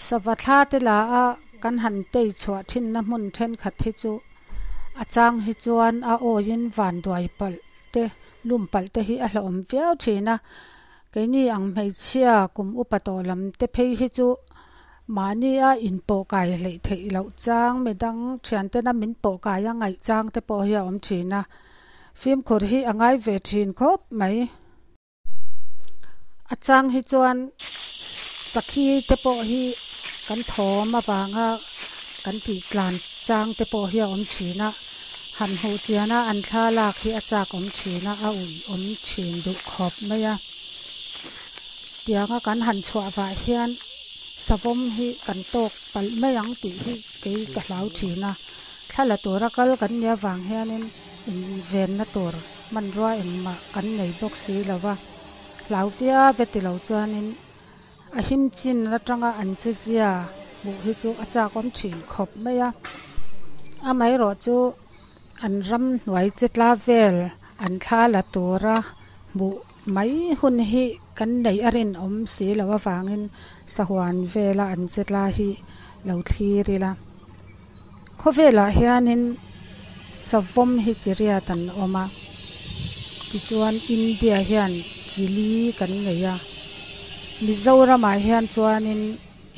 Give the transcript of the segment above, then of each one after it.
Sava thla te la a kan han tei chhuah thinna hmun thenkhat hi chu a chang hi chuan a awiin vanduai palh te lum palh te hi a hlauhawm viau thin a keini ang hmeichhia kum upa tawh lam te phei hi chu mahni a inpawh kai hleih theih loh chang midang thian tena min pawh kai a ngaih chang te pawh hi a awm thin a fimkhur hi a ngai ve thin khawp mai. A chang hi chuan sakhi te pawh hi kan thawm avanga kan tih tlan chang te pawh hi a awm thin a, han hmuh chian a an thla lak hi a chak awm thin a, a ui awm thin duh khawp mai a. Tianga kan han chhuah vah hian savawm hi kan tawk palh mai ang tih hi kei ka hlau thin a, thla la tura kal kan nih avang hianin invenna tur hmanrua engmah kan nei bawk si lo va, hlau viau e tilo chuanin a him chin atanga an che zia hmuh hi chu a chak awm thin khawp mai a. Amaherawh chu an ramhnuai che tla vel an thla la tura hmuh mai hun hi kan neih a rinawm si loh avangin sahuan vela an che tla hi lo thlir ila. Khawvelah hianin savawm hi chi riat an awm a, tichuan India hian chi li kan nei a, Mizoramah hian chuanin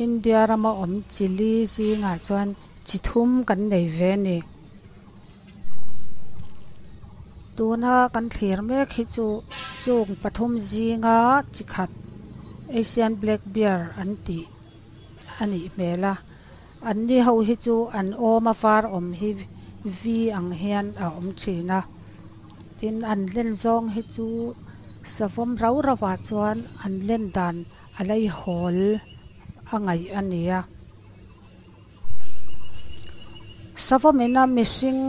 India rama awm chi li zingah chuan chi thum kan nei ve a ni. Tuna kan thlir mek hi chu chung pathum zinga chi khat Asian black bear an tih a nih hmel a an ni ho hi chu an awm a var awm hi v ang hian a awm thin a tin an len zawng hi chu savawm rau rau ah chuan an len dan a leihawl a ngaih a ni a savawm ina mihring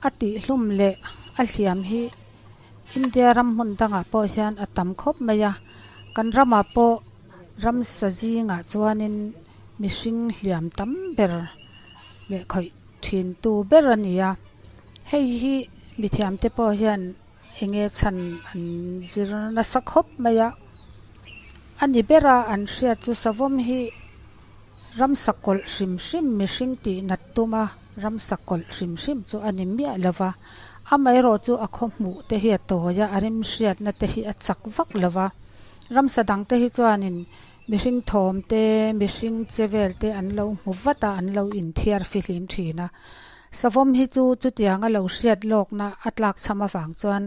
a tih hlum leh a hliam hi India ram hmun dangah pawh hian a tam khawp mai a kan ramah pawh ramsa zingah chuanin mihring hliam tam ber leh khawih thin tu ber a ni a hei hi mithiam te pawh hian eng nge chhan an zir nasa khawp mai a a ni bera an hriat chu savawm hi ramsa kawlh hrim hrim mihring tih nat tuma ramsa kawlh hrim hrim chu a ni miah lova amaherawh chu a khaw hmuh te hi a tawi a a rem hriatna te hi a chak vak lova ramsa dang te hi chuanin mihring thawm te mihring che vel te an lo hmu vat a an lo inthiar fihlim thin a savawm hi chu chutiang a lo hriat lawk na a tlak cham avang chuan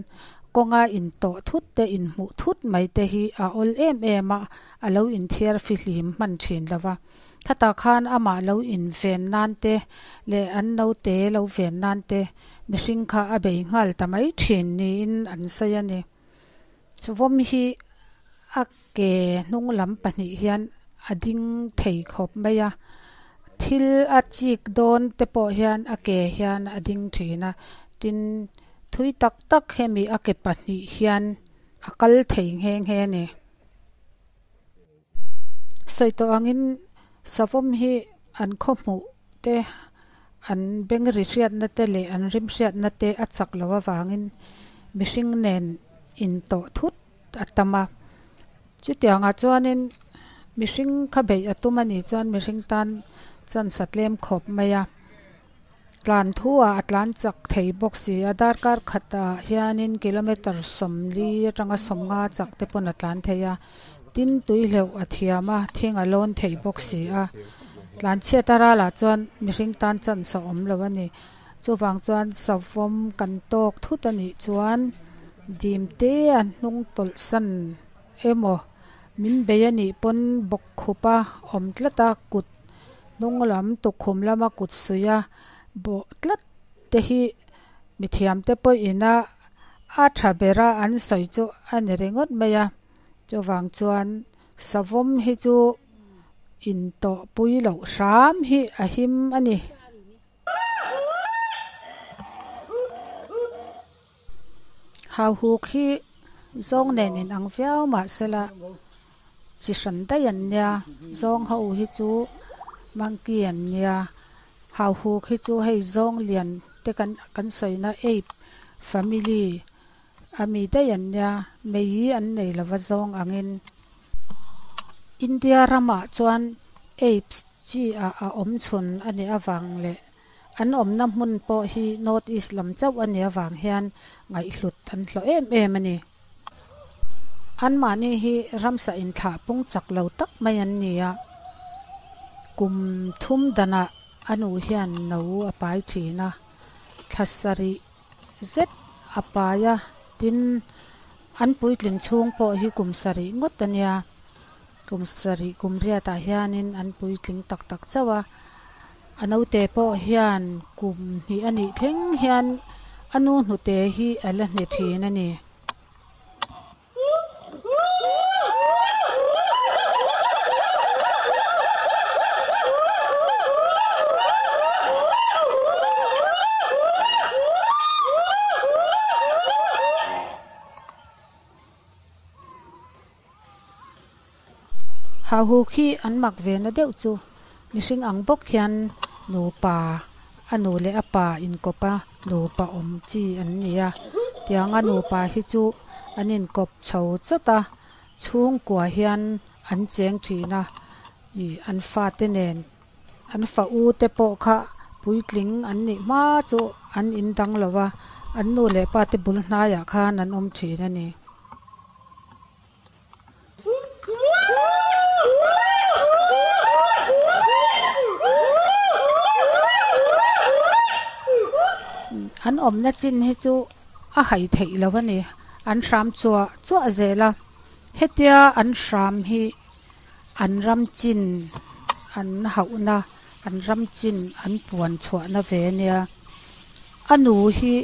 kawnga intawh thut te inhmuh thut mai te hi a awl em em a a lo inthiar fihlim hman thin lova khatah khan amah lo inven nan te leh an naute lo ven nan te mihring kha a bei nghal ta mai thin niin an sawi a ni chuvawm hi a ke hnung lam pahnih hian a ding thei khawp mai a thil a chik dawn te pawh hian a ke hian a ding thin a tin thui tak tak hemi a ke pahnih hian a kal thei nghe nghe a ni. Sawi tawh angin savawm hi an khaw hmuh te an beng ri hriatna te leh an rim hriatna te a chak loh avangin mihring nen intawh thut a tam a chutiangah chuanin mihring kha beih a tum anih chuan mihring tan chance a tlem khawp mai a. Tlan thu ah a tlan chak thei bawk si a darkar khatah hianin kilometer sawmli atanga sawmnga chak te pawn a tlan thei a tin tui hleuh a thiam a thing a lawn thei bawk si a tlan chhiat a ralah chuan mihring tan chance a awm lo a ni chuvang chuan savawm kan tawk thut a nih chuan dim te a hnung tawlh san emaw min bei a nih pawn bawk khup a awm tlat a kut hnung lam tukkhum lama kut suih a bawh tlat te hi mithiam te pawh ina a tha bera an sawi chu a ni ringawt mai a chuvang chuan savawm hi chu intawh pui loh hram hi a him a ni. Hauhuk hi zawng nen in ang viau mahsela chi hran daih an nia zawng ho hi chu monkey an nia hauhuk hi chu hei zawng lian te kan kan sawina ape family a mi daih an nia mei an nei lova zawng angin India ramah chuan. Apes chi ah a awm chhun a nih avang leh an awmna hmun pawh hi North East lam chauh a nih avang hian ngaihhlut an hlawh em em a ni. Anmahni hi ramsa inthlah pung chak lo tak mai an ni a, kum thum danah a nu hian no a pai thin a, thla sarih zet a pai a, tin an puitling chhung pawh hi kum sarih ngawt a nia. Kum sarih kum riatah hianin an puitling tak tak chauh a, a naute pawh hian kum hnih a nih thleng hian a nu hnute hi a la hne thin a ni. Hauhuk hi an mak ve na deuh chu mihring ang bawk hian nupa a nu leh a pa inkawp a nupa awm chi an ni a tianga nupa hi chu an inkawp chho chawt a chhungkua hian an cheng thin a ih an fate nen an fa u te pawh kha puitling an nih hma chu an in dang lo va an nu leh pa te bul hnaiah khan an awm thin a ni. An awmna chin hi chu a hai theih lo a ni. An hram chuah chuah zel a. Hetia an hram hi an ram chin an hauhna an ram chin an puan chhuahna ve a nia. A nu hi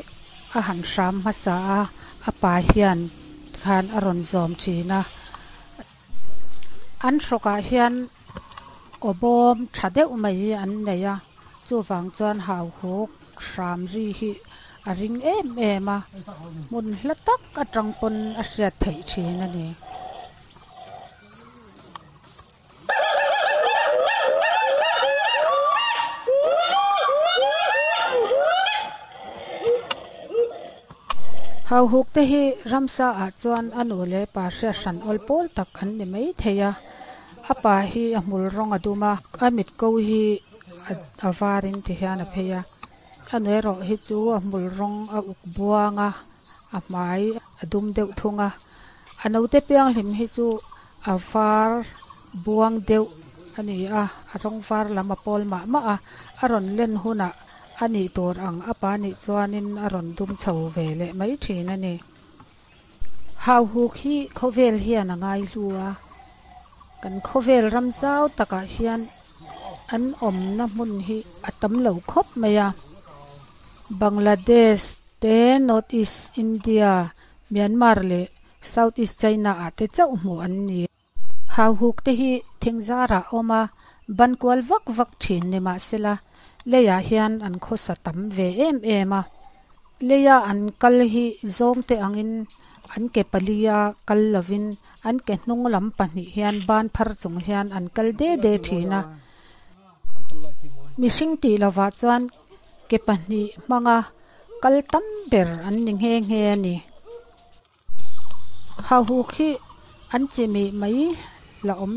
a han hram hmasa a a pa hian khan a rawn zawm thin a. An hrawkah hian aw bawm tha deuh mai hi an nei a chuvang chuan hauhuk hram ri hi a ring em em a hmun hla tak atang pawn a hriat theih thin a ni. Hauhuk te hi ramsa ah chuan a nu leh pa hriat hran awl pawl tak an ni mai thei a a pa hi a hmul rawng a dum a a mit ko hi a var in ti hian a phei a a nu erawh hi chu a hmul rawng a uk buang a a hmai a dum deuh thung a a naute pianghlim hi chu a var buang deuh a ni a a rawng var lam a pawl mah mah a a rawn len hunah a nih tur ang a pa nih chuanin a rawn dum chho ve leh mai thin a ni. Hauhuk hi khawvel hian a ngai hlu a, kan khawvel ram zau takah hian an awmna hmun hi a tam lo khawp mai a, Bangladesh te North East India, Myanmar leh South East China ah te chauh hmuh an ni. Hauhuk te hi thingzarah a awm a, ban kual vak vak thin ni mahsela leiah hian an khawsa tam ve em em a. Leia an kal hi zawng te angin an ke palia kal lovin an ke hnung lam pahnih hian ban phar chung hian an kal de de thin a. Mihring tih lovah chuan ke pahnih hmanga kal tam ber an ni nghe nghe a ni. Hauhuk hi an chimih mai la awm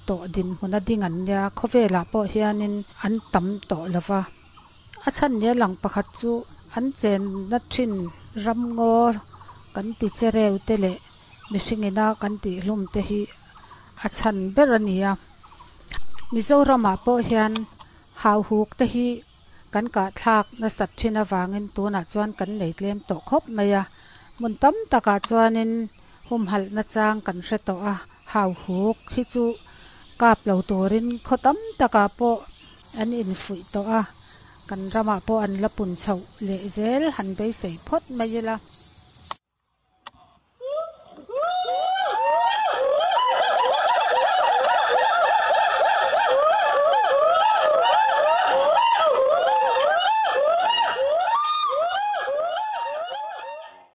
tawh dinhmun a ding an nia khawvelah pawh hianin an tam tawh lo va a chhan nia lang pakhat chu an chenna thin ramngaw kan ti chereu te leh mihring ina kan tih hlum te hi a chhan ber a ni a Mizoramah pawh hian hauhuk te hi Kan kahthlak nasat thin avangin tunah chuan kan nei tlem tawh khawp mai a, hmun tam takah chuanin humhalh nachang kan hre tawh a, hauhuk hi chu kap lo turin khaw tam takah pawh an infuih tawh a, kan ramah pawh an la pun chhoh leh zel han beisei phawt mai ila.